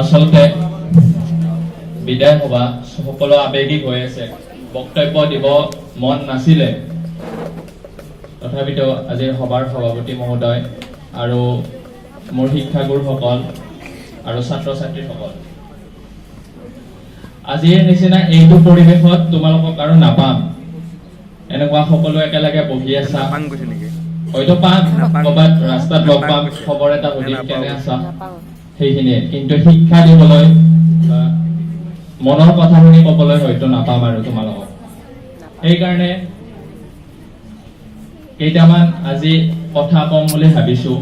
আচলতে বিদায় সভা, সকলো আৱেগিক হৈ আছে। বক্তব্য দিব মন নাছিলে, তথাপিতো আজিৰ সভাৰ সভাপতি মহোদয় আৰু মোৰ শিক্ষাগুৰুসকল আৰু ছাত্ৰ ছাত্ৰীসকল, আজিৰ নিচিনা এইটো পৰিৱেশত তোমালোকক আৰু নাপাম। এনেকুৱা সকলো একেলগে বহি আছা। নাপাং কৈছে নেকি? হয়তো পাম, নাপাং। ক'ৰবাত ৰাস্তাত লগ পাম, নাপাং কৈছে। খবৰ এটা সুধিম, নাপাওঁ কেনে কৈছে। আছা, সেইখিনিয়ে। কিন্তু শিক্ষা দিবলৈ বা মনৰ কথাখিনি ক'বলৈ হয়তো নাপাম আৰু তোমালোকক। সেইকাৰণে কেইটামান আজি কথা ক'ম বুলি ভাবিছো।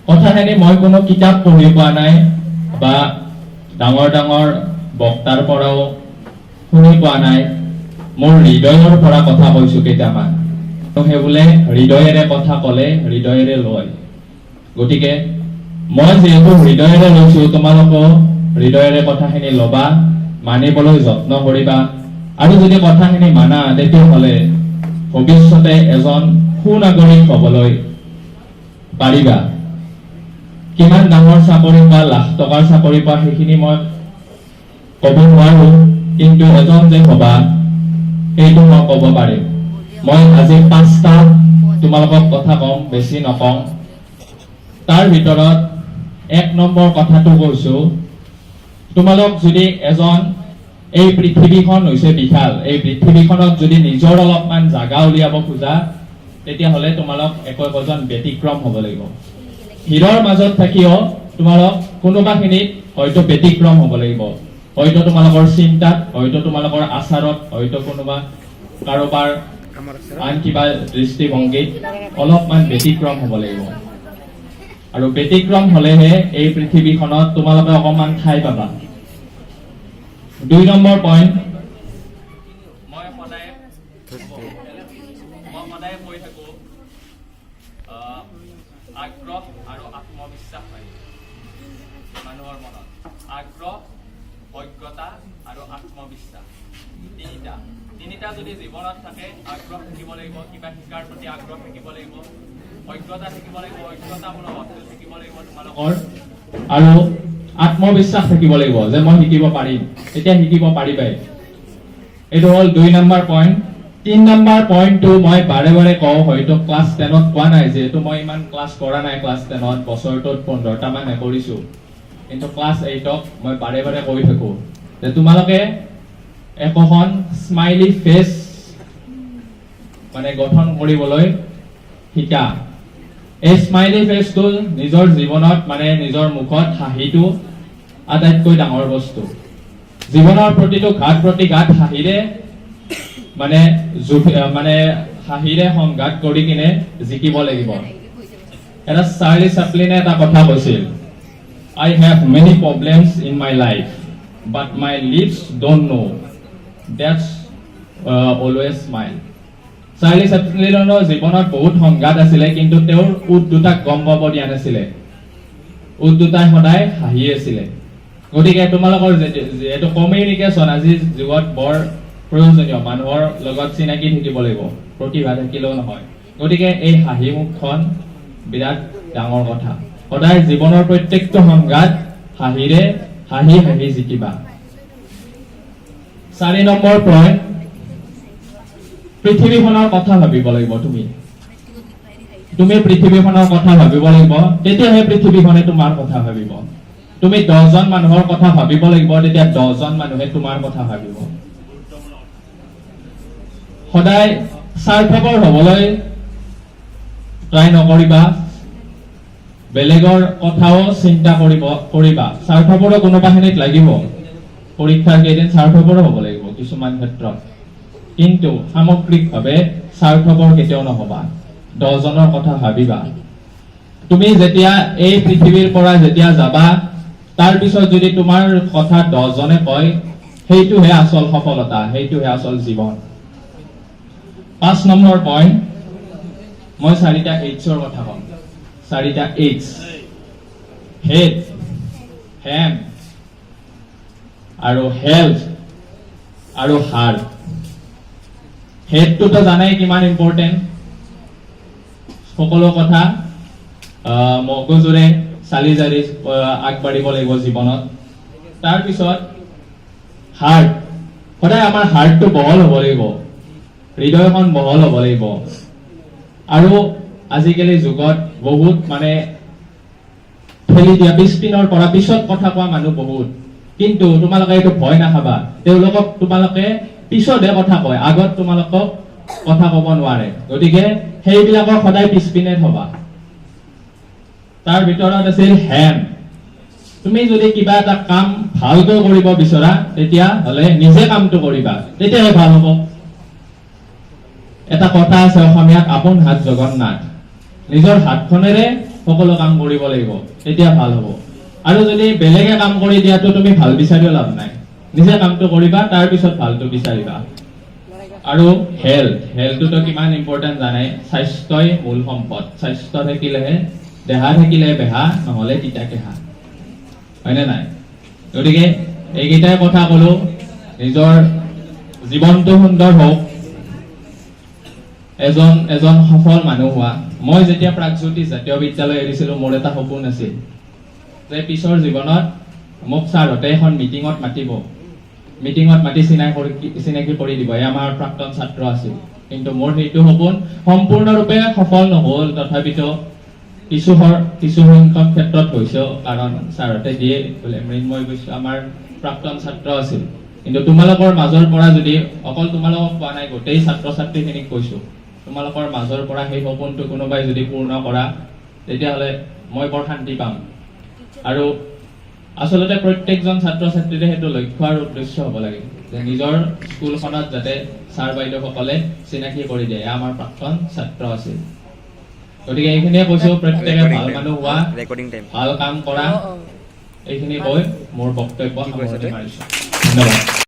কথাখিনি মই কোনো কিতাপ পঢ়ি পোৱা নাই বা ডাঙৰ ডাঙৰ বক্তাৰ পৰাও শুনি পোৱা নাই। মোৰ হৃদয়ৰ পৰা কথা কৈছো কেইটামান। সেই বোলে হৃদয়েৰে কথা ক'লে হৃদয়েৰে লয়। গতিকে মই যিহেতু হৃদয়েৰে লৈছো, তোমালোকেও হৃদয়েৰে কথাখিনি ল'বা, মানিবলৈ যত্ন কৰিবা। আৰু যদি কথাখিনি মানা, তেতিয়াহ'লে ভৱিষ্যতে এজন সুনাগৰিক হ'বলৈ পাৰিবা। কিমান ডাঙৰ চাকৰি বা লাখ টকাৰ চাকৰি পোৱা, সেইখিনি মই ক'ব নোৱাৰো, কিন্তু এজন যে হ'বা, সেইটো মই ক'ব পাৰিম। মই আজি পাঁচটা তোমালোকক কথা ক'ম, বেছি নকওঁ। তাৰ ভিতৰত 1 নম্বৰ কথাটো কৈছো, তোমালোক যদি এজন, এই পৃথিৱীখন হৈছে বিশাল, এই পৃথিৱীখনত যদি নিজৰ অলপমান জাগা উলিয়াব খোজা, তেতিয়াহ'লে তোমালোক একো একোজন ব্যতিক্ৰম হ'ব লাগিব। ভিৰৰ মাজত থাকিও তোমালোক কোনোবাখিনিত হয়তো ব্যতিক্ৰম হ'ব লাগিব। হয়তো তোমালোকৰ চিন্তাত, হয়তো তোমালোকৰ আচাৰত, হয়তো কোনোবা কাৰোবাৰ কামত আছে। আন কিবা দৃষ্টিভংগীত অলপমান ব্যতিক্ৰম হ'ব লাগিব। আৰু ব্যতিক্ৰম হলেহে এই পৃথিৱীখনত তোমালোকে অকণমান ঠাই পাবা। 2 নম্বৰ পইণ্ট, মই সদায় কৈ থাকো, আগ্ৰহ আৰু আত্মবিশ্বাস লাগে মানুহৰ মনত। আগ্ৰহ, অজ্ঞতা আৰু আত্মবিশ্বাস, তিনিটা। তিনিটা যদি জীৱনত থাকে, আগ্ৰহ থাকিব লাগিব, কিবা শিকাৰ প্ৰতি আগ্ৰহ থাকিব লাগিব, অজ্ঞতা থাকিব লাগিব, অজ্ঞতামূলক ভাৱটো থাকিব লাগিব তোমালোকৰ, আৰু আত্মবিশ্বাস থাকিব লাগিব যে মই শিকিব পাৰিম, তেতিয়া শিকিব পাৰিবাই। এইটো হ'ল 2 নম্বৰ পইণ্ট। 3 নম্বৰ পইণ্টটো মই বাৰে বাৰে কওঁ, হয়তো ক্লাছ 10ত কোৱা নাই, যিহেতু মই ইমান ক্লাছ কৰা নাই ক্লাছ 10ত, বছৰটোত 15টামানহে কৰিছো। কিন্তু ক্লাছ 8ক মই বাৰে বাৰে কৈ থাকো যে তোমালোকে একোখন স্মাইলি ফেচ মানে গঠন কৰিবলৈ শিকা। এই স্মাইলি ফেচটো নিজৰ জীৱনত, মানে নিজৰ মুখত হাঁহিটো আটাইতকৈ ডাঙৰ বস্তু। জীৱনৰ প্ৰতিটো ঘাত প্ৰতিঘাত হাঁহিৰে মানে মানে হাঁহিৰে সংঘাত কৰি কিনে জিকিব লাগিব। এটা চাৰ্লি চাপলিনে এটা কথা কৈছিল, "I have many problems in my life, but my lips don't know that's always smile." Charlie চাপলিনৰ জীৱনত বহুত সংঘাত আছিলে, কিন্তু তেওঁৰ ওঁঠ দুটাক গম পাব দিয়া নাছিলে। ওঁঠ দুটাই সদায় হাঁহি আছিলে। গতিকে তোমালোকৰ যিহেতু কমিউনিকেশ্যন আজিৰ যুগত বৰ প্ৰয়োজনীয়, মানুহৰ লগত চিনাকি থাকিব লাগিব, প্ৰতিভা থাকিলেও নহয়। গতিকে এই হাঁহি মুখখন বিৰাট ডাঙৰ কথা। সদায় জীৱনৰ প্ৰত্যেকটো সংঘাত হাঁহিৰে, হাঁহি হাঁহি জিকিবা। 4 নম্বৰ পইণ্ট, পৃথিৱীখনৰ কথা ভাবিব লাগিব তুমি। তুমি পৃথিৱীখনৰ কথা ভাবিব লাগিব, তেতিয়াহে পৃথিৱীখনে তোমাৰ কথা ভাবিব। তুমি 10জন মানুহৰ কথা ভাবিব লাগিব, তেতিয়া 10জন মানুহে তোমাৰ কথা ভাবিব। সদায় স্বাৰ্থপৰ হবলৈ ট্ৰাই নকৰিবা, বেলেগৰ কথাও চিন্তা কৰিবা। স্বাৰ্থপৰো কোনোবাখিনিত লাগিব, পৰীক্ষাৰ কেইদিন স্বাৰ্থপৰো হ'ব লাগিব কিছুমান ক্ষেত্ৰত, কিন্তু সামগ্ৰিকভাৱে স্বাৰ্থপৰ কেতিয়াও নহবা। 10জনৰ কথা ভাবিবা। তুমি যেতিয়া এই পৃথিৱীৰ পৰা যেতিয়া যাবা, তাৰ পিছত যদি তোমাৰ কথা 10জনে কয়, সেইটোহে আচল সফলতা, সেইটোহে আচল জীৱন। 5 নম্বৰ পইণ্ট, মই চাৰিটা এইচৰ কথা ক'ম। চাৰিটা এইচ, হেড, হেম আৰু হেল্থ আৰু হাৰ্ট। হেডটোতো জানাই কিমান ইম্পৰ্টেণ্ট। সকলো কথা মগজুৰে চালি জাৰি আগবাঢ়িব লাগিব জীৱনত। তাৰপিছত হাৰ্ট, সদায় আমাৰ হাৰ্টটো বহল হ'ব লাগিব, হৃদয়খন বহল হ'ব লাগিব। আৰু আজিকালি যুগত বহুত মানে ঠেলি দিয়া, পিছপিনৰ পৰা পিছত কথা কোৱা মানুহ বহুত। কিন্তু তোমালোকে এইটো ভয় নাখাবা। তেওঁলোকক তোমালোকে পিছতহে কথা কয়, আগত তোমালোকক কথা ক'ব নোৱাৰে। গতিকে সেইবিলাকক সদায় পিছপিনে থবা। তাৰ ভিতৰত আছিল হেম। তুমি যদি কিবা এটা কাম ভালকৈ কৰিব বিচৰা, তেতিয়াহ'লে নিজে কামটো কৰিবা, তেতিয়াহে ভাল হ'ব। এটা কথা আছে অসমীয়াত, আপোন হাত জগন্নাথ। নিজৰ হাতখনেৰে সকলো কাম কৰিব লাগিব, তেতিয়া ভাল হ'ব। আৰু যদি বেলেগে কাম কৰি দিয়াটো তুমি ভাল বিচাৰিও লাভ নাই। নিজে কামটো কৰিবা, তাৰ পিছত ভালটো বিচাৰিবা। আৰু হেল্থ, হেল্থটোতো কিমান ইম্পৰ্টেণ্ট জানাই। স্বাস্থ্যই মূল সম্পদ। স্বাস্থ্য থাকিলেহে দেহা, থাকিলে বেহা, নহ'লে তিতা কেহা, হয়নে নাই? গতিকে এইকেইটাই কথা কলো। নিজৰ জীৱনটো সুন্দৰ হওক, এজন এজন সফল মানুহ হোৱা। মই যেতিয়া প্ৰাগজ্যোতিষ জাতীয় বিদ্যালয় এৰিছিলো, মোৰ এটা সপোন আছিল যে পিছৰ জীৱনত মোক ছাৰহঁতে এখন মিটিঙত মাতিব, মিটিঙত মাতি চিনাকি কৰি দিব, এই আমাৰ প্ৰাক্তন ছাত্ৰ আছিল। কিন্তু মোৰ সেইটো সপোন সম্পূৰ্ণৰূপে সফল নহ'ল। তথাপিতো কিছু সংখ্যক ক্ষেত্ৰত হৈছেও, কাৰণ ছাৰহঁতে দিয়ে বোলে মৃন্ময় বৈশ্য আমাৰ প্ৰাক্তন ছাত্ৰ আছিল। কিন্তু তোমালোকৰ মাজৰ পৰা যদি, অকল তোমালোকক কোৱা নাই, গোটেই ছাত্ৰ ছাত্ৰীখিনিক কৈছো, তোমালোকৰ মাজৰ পৰা সেই সপোনটো কোনোবাই যদি পূৰ্ণ কৰা, তেতিয়াহ'লে মই বৰ শান্তি পাম। আৰু আচলতে প্ৰত্যেকজন ছাত্ৰ ছাত্ৰীৰে সেইটো লক্ষ্য আৰু উদ্দেশ্য হ'ব লাগে যে নিজৰ স্কুলখনত যাতে ছাৰ বাইদেউসকলে চিনাকি কৰি দিয়ে, এয়া আমাৰ প্ৰাক্তন ছাত্ৰ আছিল। গতিকে এইখিনিয়ে কৈছো, প্ৰত্যেকে ভাল মানুহ হোৱা, ৰেকৰ্ডিং টাইম। ভাল কাম কৰা। এইখিনি কৈ মোৰ বক্তব্য কি কৈছে সামৰণি তই? মাৰিছো। ধন্যবাদ।